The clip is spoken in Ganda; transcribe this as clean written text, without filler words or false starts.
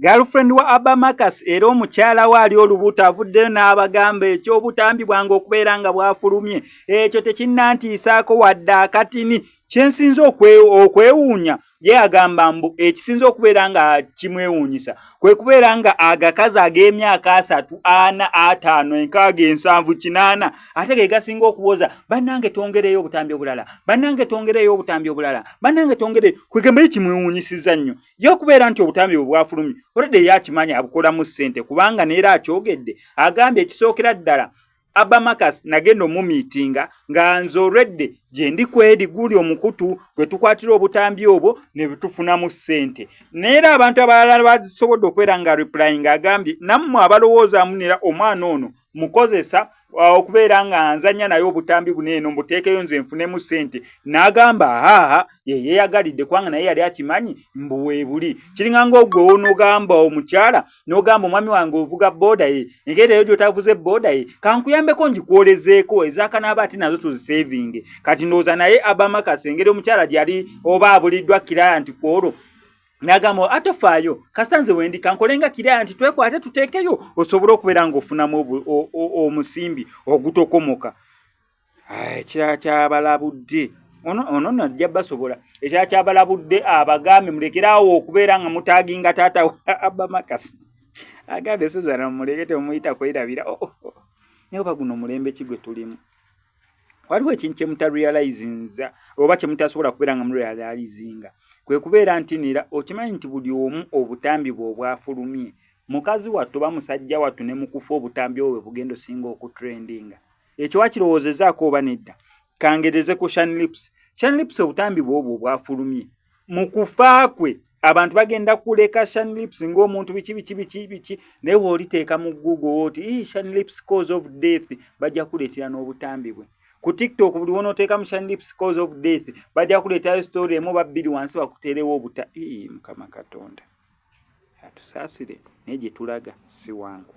Girlfriend wa Abba Marcus era omukyala we ali olubuto avuddeyo n'abagamba eky'obutambi bwange okubeera nga bwafulumye ekyo tekinnantiisaako wadde akatini. Kyensinze okwewuunya, ye agamba mbu ekisinze okubeera nga kimwewuunyisa kwe kubeera nga agakazi ag'emyaka 30, 40, 50, 60, 70, 80 ate ge gasinga okuwoza, "Bannange, twongereyo obutambi obulala, bannange, twongereyo obutambi obulala, bannange, twongereyo." Kwegamba ye kimwewuunyisiza nnyo ye okubeera nti obutambi bwe bwafulumye. Olwedde ye akimanyi abukolamu ssente, kubanga neera akyogedde, agambye ekisookera ddala Abba Marcus nagenda omumiitinga nga nze olwedde gye ndi kweri guli omukutu gwe tukwatira obutambi obwo ne tufunamu ssente. Neera abantu abalala bazisobodde okubeera nga replying, agambye nammwe abalowoozaamu nera omwana ono mukozesa okubeera nga nzanya naye obutambi buno eno mbuteekeyo nze nfunemu ssente, n'agamba haaha, ye yeeyagalidde kubanga naye yali akimanyi mbu weebuli. Kiringa ng'ogwe onogamba omukyala n'ogamba, "Omwami wange, ovuga booda ye engeri eyo gy'otavuze booda ye, kankuyambeko ngikwolezeeko ezakanaaba ate nazo tuzisevinge." Kati ndowooza naye Abba Marcus engeri omukyala gyali oba abuliddwa client ku olwo, nagamba atofaayo, kasita nze wendi kankole nga client, twekwate tuteekeyo osobole okubeera ng'ofunamu omusimbi ogutokomoka. Ekirala kyabalabudde ono nno ajja basobola. Ekirala kyabalabudde, abagambe mulekeraawo okubeera nga mutaginga taata wa Abba Marcus. Agambye Suzana mumuleke, temumuyita kwerabira. Oh. Naye oba guno mulembe ki gwe tulimu? Waliwo ekintu kyemutarealizinza oba kyemutasobola kubeera nga murealizinga, kwe kubeera nti nera okimanyi nti buli omu obutambi bwe obwafulumye, mukazi wattu oba musajja wattu, ne mukufa obutambi obwo bwe bugenda osinga okutrendinga. Ekyo wakirowoozezaako oba nedda? Kangereze ku Shan Lips. Shan Lips obutambi bwe obwo obwafulumye, mu kufa kwe abantu bagenda kuleka Shan Lips ng'omuntu biki biki biki biki, naye wooliteeka mu Google oti "Shan Lips cause of death", bajja kuleetera n'obutambi bwe. Ku TikTok buli wonooteekamu "Shan Lips cause of death", bajja kuleetayo story emu oba bbiri wansi bakuteerewo obuta. Mukama Katonda atusaasire, naye gye tulaga si wangu.